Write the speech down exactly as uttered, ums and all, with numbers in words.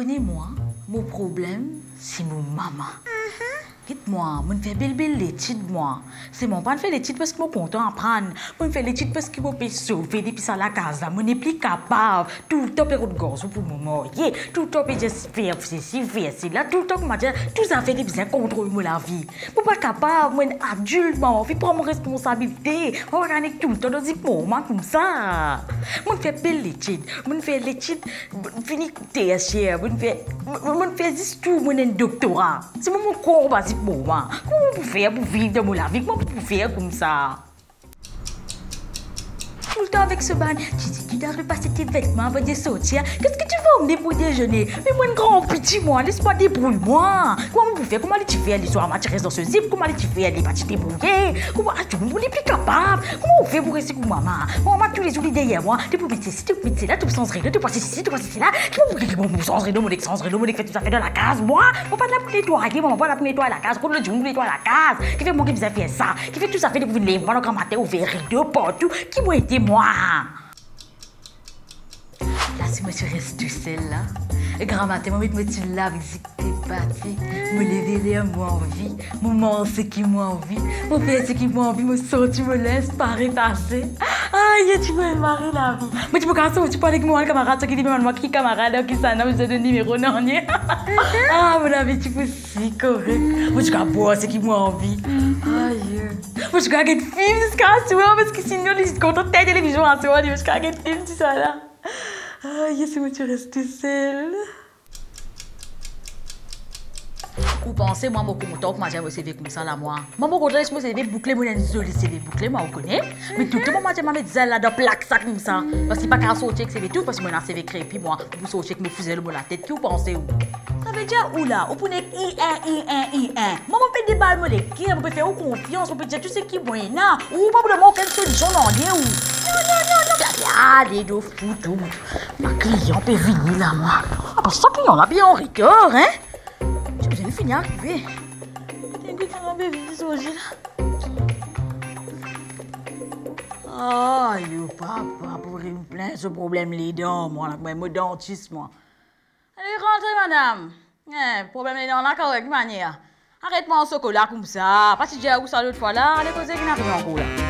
Ni mwa, mo problem, se mo mama. Get mwa, mo'nn fer bel bel letid mwa. Selman, mo'nn fer letid parski mo kontan aprann. Mo'nn fer letid parski mo pe sove depi sa lakaz la. Mo nepli kapav. Toultan pe rod garson pou mo marye. Toultan pe dir fer sesi, fer sela. Toultan koumadir, tou zafer li bizin kontrol mo lavi. Mo pa kapav, mo'nn adilt, mo anvi pran mo responsabilite. Mo pa kapav nek toultan dan zip mo mama koumsa. Mo'nn fer bel letid. Mo'nn fer letid, mo'nn fini tersier, mo'nn fer, mo'nn fer zis tou, mo'nn ena doktora. Selman mo kor pa zip mo mama. Kouma mo pou fer pou viv dan mo lavi? Kouma mo pou fer koumsa? Toultan avek so bann, tu dis, tu dois repasser tes vêtements avant de sortir. Qu'est-ce que tu vas emmener pour déjeuner? Me mo'nn gran piti mwa, les mwa debrouy mwa. Kouma mo pou fer? Kouma li ti fer leswar, mo ti res dan so zip? Kouma li ti fer, li pa ti debrouye? Kouma, ah, tou, mo nepli kapav. Kouma ou fer pou res ek mama? Mama toulezour li deryer mwa. Li pou met sesi, li pou met sela, li pou sanz rido, li pou sanz sesi, li pou sanz sela. Ki mo pou, ki mo pou sanz rido, mo nek sanz rido, mo nek fer tou zafer dan lakaz mwa? Mo pa la pou netwaye, mama pa la pou netway lakaz. Kot lot dimoun pou netway lakaz? Kifer mwa ki bizin fer sa? Kifer tou zafer li pou vinn lev mwa dan gramatin, ouver rido partou? Ki mo ete mwa? La, si mo ti res tousel la, gramatin, mo met mo ti lamizik pe bate, mo leve ler mo anvi, mo manz seki mo anvi, mo fer seki mo anvi, mo sorti mo linz pare pase. Aye, ti mo mari lavi. Mo ti pou kapav sorti pou al ek mo bann kamarad, sa ki li mem al mwa ki kamarad, ki sa, non, mo bizin donn nimero nanye. Ah, mo lavi ti pou si korek. Mo ti kapav bwar seki mo anvi. Aye. Mo ti kapav get fim ziska aswar, parski sinon li kontan tet televizion aswar, li mo ti kapav get fim, tou sa la. Aye, si mo ti res tousel. Ou panse mwa mo kontan koumadir mo seve koumsa la mwa? Mwa mo kontan les mo seve boukle, mo ena enn zoli seve boukle mwa, ou kone. Me toultan mwa mo dir mo met zel ladan, plak sa koumsa. Parski pa kapav sorti ek seve tou, parski mo ena seve krepi mwa. Pou sorti ek mo fouzer lor mo latet, ki ou panse ou? Savedir ou la, ou pou nek I N, I N, I N. Mwa mo pe debal mo leker, mo pe fer ou konfians, mo pe dir tou seki mo ena. Ou pa pou donn mwa okenn solision nanye ou. Non, non, non, non. Ale, do fout ou. Ma klian pe vini la mwa. Ah, parski sa klian la bien an retar, hein? Ti bizin fini arive. Klian pe vini sorti la. Ayo papa, pou regley so problem ledan mwa la, mwa mo dantis mwa. Ale rantre madam. Eh, problem ledan la korek manier. Aret manz sokola koumsa. Pa ti dir ou sa lot fwa la, ale koze ki ena ankor la.